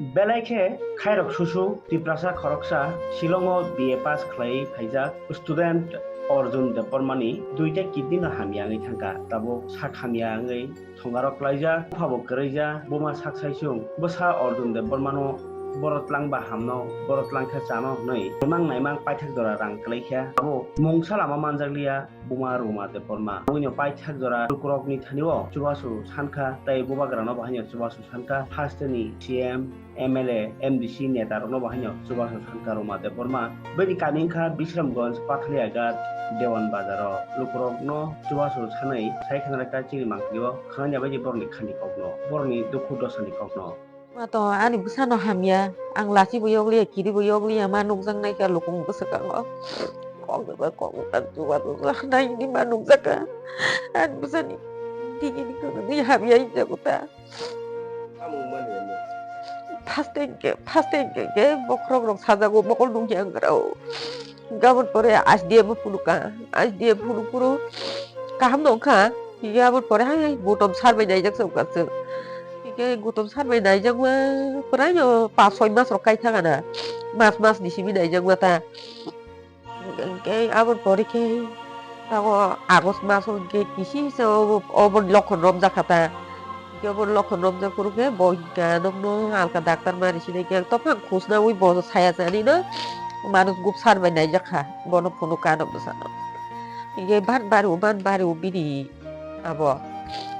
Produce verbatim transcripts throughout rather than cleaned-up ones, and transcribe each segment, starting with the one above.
Belai khe khairok susu Tiprasa khoroksa Shillong o B A pass khlaiwi phaijak student Arjun Debbarma ni duita kidney no hamya wngwi thangkha, tabuk sak hamya wngwi thongarok klaijak, bupha bo kwrwijak, buma sak saisung bwsa Arjun Debbarma no boro twlang ba hamno, boro twlang khe chano hwnwi naimang naimang paithak jora rang kwlaikha, abo mungsa lama manjakliya. Buma Ruma Debbarma. Oino paithak jora lukurokni thani-o chubachu sankha, tei bubagrano bo haino chubachu sankha. Hasteni C M, M L A, M D C netarokno bo haino chubachu sankha Ruma Debbarma. Bini kami wngkha Bisramganj, Pathaliagat, Dewan Bazaro. Lukurokno chubachu sanwi sai khna rwkha chini mangpili-o, khna ya bai di borokni khani kokno, borokni dukhu dosani kokno. Ma to ani bwsano hamya, ang lachibo yokliya, kiribo yokliya, ma nukjaknai kha lukung bwswkango. Kok nukha, kok nukha, chuba nukha, nai hwnwi ma nukjakha. Ani bwsani digini kwrwngwi hamya hinjago ta. Samung mani hwnwi. First time khe, first time khe, khe bokhorok rok sajago, mokol nukya wngkha rao. Gabon pore S D M o phunukha, S D M phunuk phuru kaham no wngkha. Hingke aboni pore hai, hai, gutom sar bai naijak se wngkha chwng. Hingke gutom sar bai naijakma, pwraino pas soi mas rok kai thangana. Mas, mas ni simi naijakma ta. Hingke aboni pore khe, tago August mas o hingke kisi se obo, obo lokhon romjak kha ta. Hingke obo lokhon romjak phuru khe bo hingka nokno alka daktar mari sinai khe, topha ang khusna ui bo saya chani no, manus gup sar bai naijak kha, bono phunuk kha nokno sano. Hingke ban bari o, ban bari o bini abo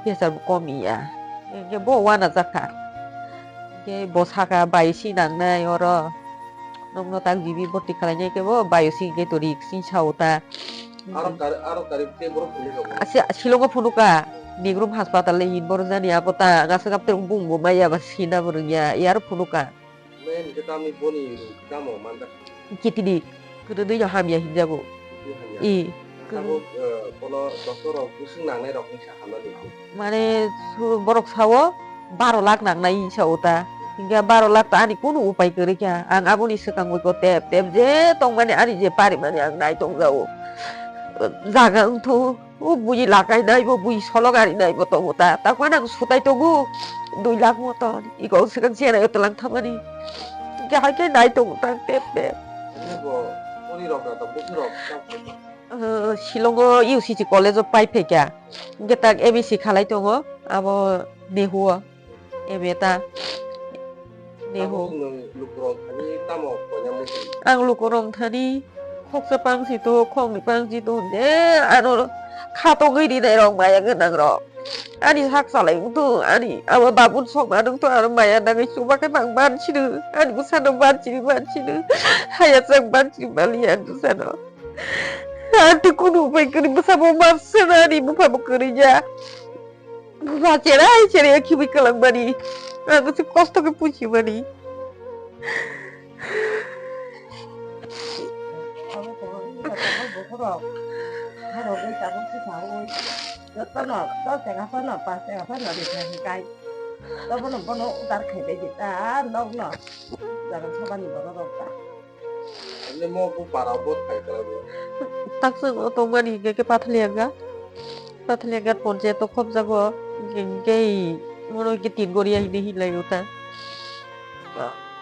pressure bo kom ya. Hingke bo uanajak kha. Hingke bo saka bai si nangnai oro. Nokno tak jibi borti khlainai khe bo bai o si hingke to risk sing sa o ta. Aro kari, aro kari tei borok phunuk kha bo. Asi, Shillong o phunuk kha. Nigrum hospital le hin borok jani abo ta. Ang aswk abte bung bo maya ba sina bo rwngya. Yar phunuk kha. Main hwnkhe tamni boni tamo manjak. Kitini kwrwngwi no hamya hinjago. Twi hamya. I. Tabuk, eh, bono doctor rok bwswk nangnai rok wngsa hamya di. Mane su-, borok sao baro lakh nangnai hinsa o ta. Hinkhe baro lakh ta ani kunu upai kwrwi kha. Ang aboni swkang bai ko tep tep je tongmani ani je parimani ang nai tongjago. Jaga wngthu. O bui lakai nai bo, bui solok ari nai bo tongo ta. Takmani ang sutai tongo dui lakh moton. Iko swkang chera yo tlang thamani. Hingke hai khe nai tongo ta tep tep. Bo pori rok na to busu rok. Eh, Shillong o U C C college o pai phaikha. Hingke tak M S C khalai tongo abo Nehu o. Ebe ta. Neho. Tabuk nwng lukurok thani tamo koina muchung? Ang lukurok thani khoksa pangsi to, khokni pangsi to, je ano khatogwi rinai rok maya gwnang rok. Ani sak salai wngthu, ani abo babun sokma wngthu, ano maya nangwi chuba khe bang ban sinu, ani bwsano ban sini, ban sinu, haya chak ban sini maliya ang bwsano. Ang tei kunu upai kwrwi bwsabo man sena, ani bupha bo kwrwi ya. Bupha cherai cherai khibi kwlangmani. Ang se kosto khe puchimani. Jotono dos taka phano, pas taka phano rijak hikai. Tobono bono udar khai bai di ta nokno. Jaga sabani borok rok ta. Ani mo bu para bo thai kala bo. Takswk o tongmani hingke ke Pathaliya ga. Pathaliya ga ponchayat o khobjago. Hingke mono hingke tin goriya hini hinlai o ta.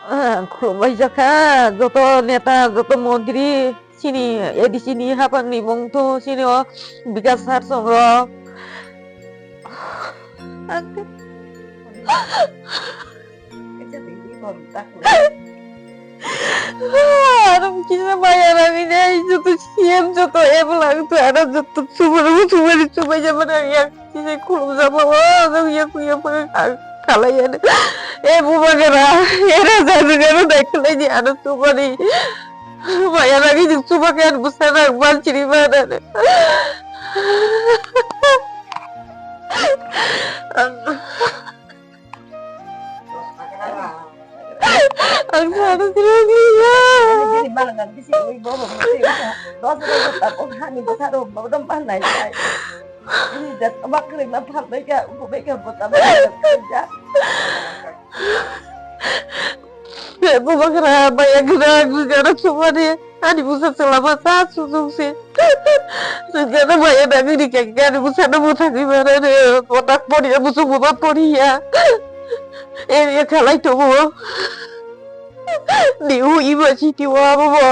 Ah, khulumbai jakha joto neta, joto montri, chini A D C ni hapang ni mungthu, chini o Bikas sar songrok. Aro kisa maya rani nai joto C M joto ebo lang tu aro joto chumani chumani chumai jabana yang kisa khulum jaba o jang yang yang khalai ya e buma gara era jang jang aro dai khalai ni aro chumani maya rani ni chuma khe aro busa rang ban chiri ba na. Ang sana sila niya. Jadi malah nanti si ui bobo mesti udah. Dos ribu tak kok hani besar bobo dong pan naik naik. Ini jat kebak kering na pan baik ya, ubu baik ya buat apa kerja. Be bubagra maya gra gra chumani. Ani busa selama sa susung si. Sejana maya nangini kaki ani busa na buta ni mana ne. Kotak poni ya busu buba poni ya. Ere khalai tongo. Di u iba chiti wa bo bo.